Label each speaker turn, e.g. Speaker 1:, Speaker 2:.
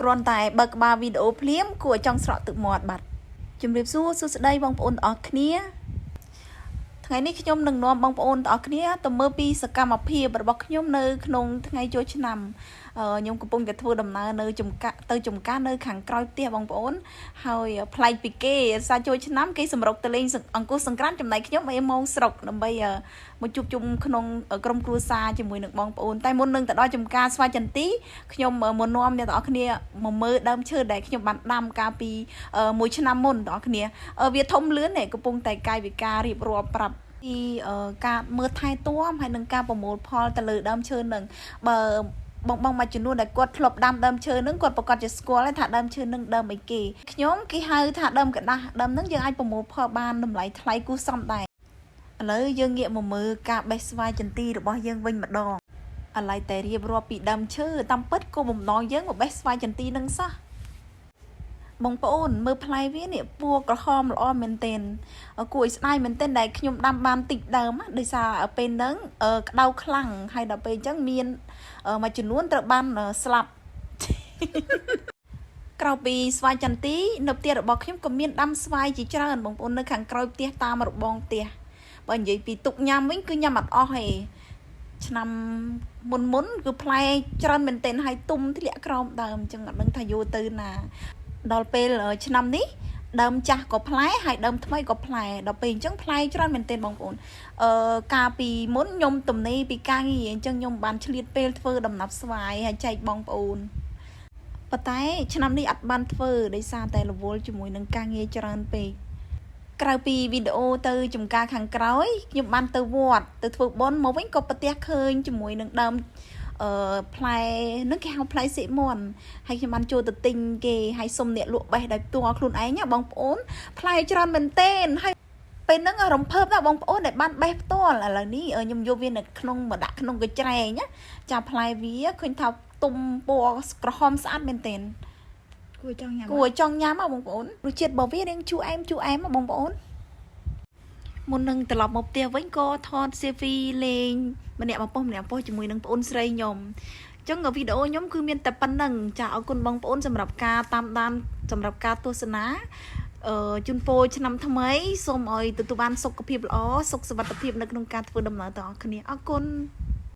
Speaker 1: គ្រាន់តែបើកក្បាលវីដេអូភ្លាមគួរឲ្យចង់ស្រក់ទឹកមាត់បាត់ជំរាបសួរសួស្តីបងប្អូនទាំងអស់គ្នាថ្ងៃនេះខ្ញុំនឹងនាំបងប្អូនទាំងអស់គ្នាទៅមើលពីសកម្មភាពរបស់ខ្ញុំនៅក្នុងថ្ងៃចូលឆ្នាំខ្ញុំកំពុងតែធ្វើដំណើរនៅចំការទៅចំការនៅខាងក្រោយផ្ទះបងប្អូនហើយប្លែកពីគេសារចូលឆ្នាំគេសម្រុកទៅលេងអង្គរសង្ក្រាន្តចំណែកខ្ញុំអេមកស្រុកដើម្បីមកជួបជុំក្នុងក្រុមគ្រួសារជាមួយនឹងបងប្អូនតែមុននឹងទៅដល់ចំការស្វាយចន្ទីខ្ញុំមកនាំអ្នកទាំងអស់គ្នាមកមើលដើមឈើដែលខ្ញុំបានដាំកាលពីមួយឆ្នាំមុនទាំងអស់គ្នាវាធំលឿននេះកំពុងតែកាយវិការរៀបរាប់ប្រាប់ពីការមើលថែទាំហើយនឹងការប្រមូលផលទៅលើដើមឈើនឹងបើបងបងមួយចំនួនដែលគាត់ធ្លាប់ដាំដើមឈើនឹងគាត់ប្រកាសជាស្គាល់ហើយថាដើមឈើនឹងដើមអីគេខ្ញុំគេហៅថាដើមកដាស់ដើមនឹងយើងអាចប្រមូលផលបានតម្លៃថ្លៃគួរសមដែរឥឡូវយើងងាកមកមើលការបេះស្វាយចន្ទីរបស់យើងវិញម្ដងឥឡូវតែរៀបរាប់ពីដើមឈើតាមពិតគោលបំណងយើងមកបេះស្វាយចន្ទីនឹងសោះបងប្អូនមើលផ្លែវានេះពណ៌ក្រហមល្អមែនទែនគួរឲ្យស្ដាយមែនទែនដែលខ្ញុំដាំបានតិចដើមដោយសារពេលហ្នឹងក្តៅខ្លាំងហើយដល់ពេលអញ្ចឹងមានមួយចំនួនត្រូវបានស្លាប់ក្រៅពីស្វាយចន្ទីនៅផ្ទះរបស់ខ្ញុំក៏មានដាំស្វាយជាច្រើនបងប្អូននៅខាងក្រោយផ្ទះតាមរបងផ្ទះបើនិយាយពីទុកញ៉ាំវិញគឺញ៉ាំអត់អស់ទេឆ្នាំមុនមុនគឺផ្លែច្រើនមែនទែនហើយទុំធ្លាក់ក្រោមដើមអញ្ចឹងអត់ដឹងថាយកទៅណាដល់ពេលឆ្នាំនេះដើមចាស់ក៏ផ្លែហើយដើមថ្មីក៏ផ្លែដល់ពេលអញ្ចឹងផ្លែច្រើនមែនទែនបងប្អូនអឺកាលពីមុនខ្ញុំទំនេរពីការងារអញ្ចឹងខ្ញុំបានឆ្លៀតពេលធ្វើដំណាប់ស្វាយហើយចែកបងប្អូនប៉ុន្តែឆ្នាំនេះអត់បានធ្វើដោយសារតែរវល់ជាមួយនឹងការងារច្រើនពេកក្រៅពីវីដេអូទៅចំការខាងក្រោយខ្ញុំបានទៅវត្តទៅធ្វើបុណ្យមកវិញក៏ប្រទះឃើញជាមួយនឹងដើមអឺផ្លែនឹងគេហៅផ្លែសិមន់ហើយខ្ញុំបានចូលទៅទិញគេហើយសុំអ្នកលក់បេះដោយផ្ទាល់ខ្លួនឯងណាបងប្អូនផ្លែច្រើនមែនទែនហើយពេលហ្នឹងរំភើបណាស់បងប្អូនដែលបានបេះផ្ទាល់ឥឡូវនេះខ្ញុំយកវានៅក្នុងមកដាក់ក្នុងកញ្ច្រែងណាចាផ្លែវាឃើញថាទុំពណ៌ក្រហមស្អាតមែនទែន
Speaker 2: គួរចង់ញ៉ាំ
Speaker 1: គួរចង់ញ៉ាំហ៎បងប្អូនរសជាតិរបស់វារាងជូរអែមជូរអែមហ៎បងប្អូនមុននឹងត្រឡប់មកផ្ទះវិញក៏ថត selfie លេងម្នាក់មកប៉ុស្ម្នាក់ប៉ុស្ជាមួយនឹងប្អូនស្រីខ្ញុំអញ្ចឹងវីដេអូខ្ញុំគឺមានតែប៉ុណ្្នឹងចាអរគុណបងប្អូនសម្រាប់ការតាមដានសម្រាប់ការទស្សនាអឺជូនពរឆ្នាំថ្មីសូមឲ្យទទួលបានសុខភាពល្អសុខសុវត្ថិភាពនៅក្នុងការធ្វើដំណើរទាំងអស់គ្នាអរគុណ។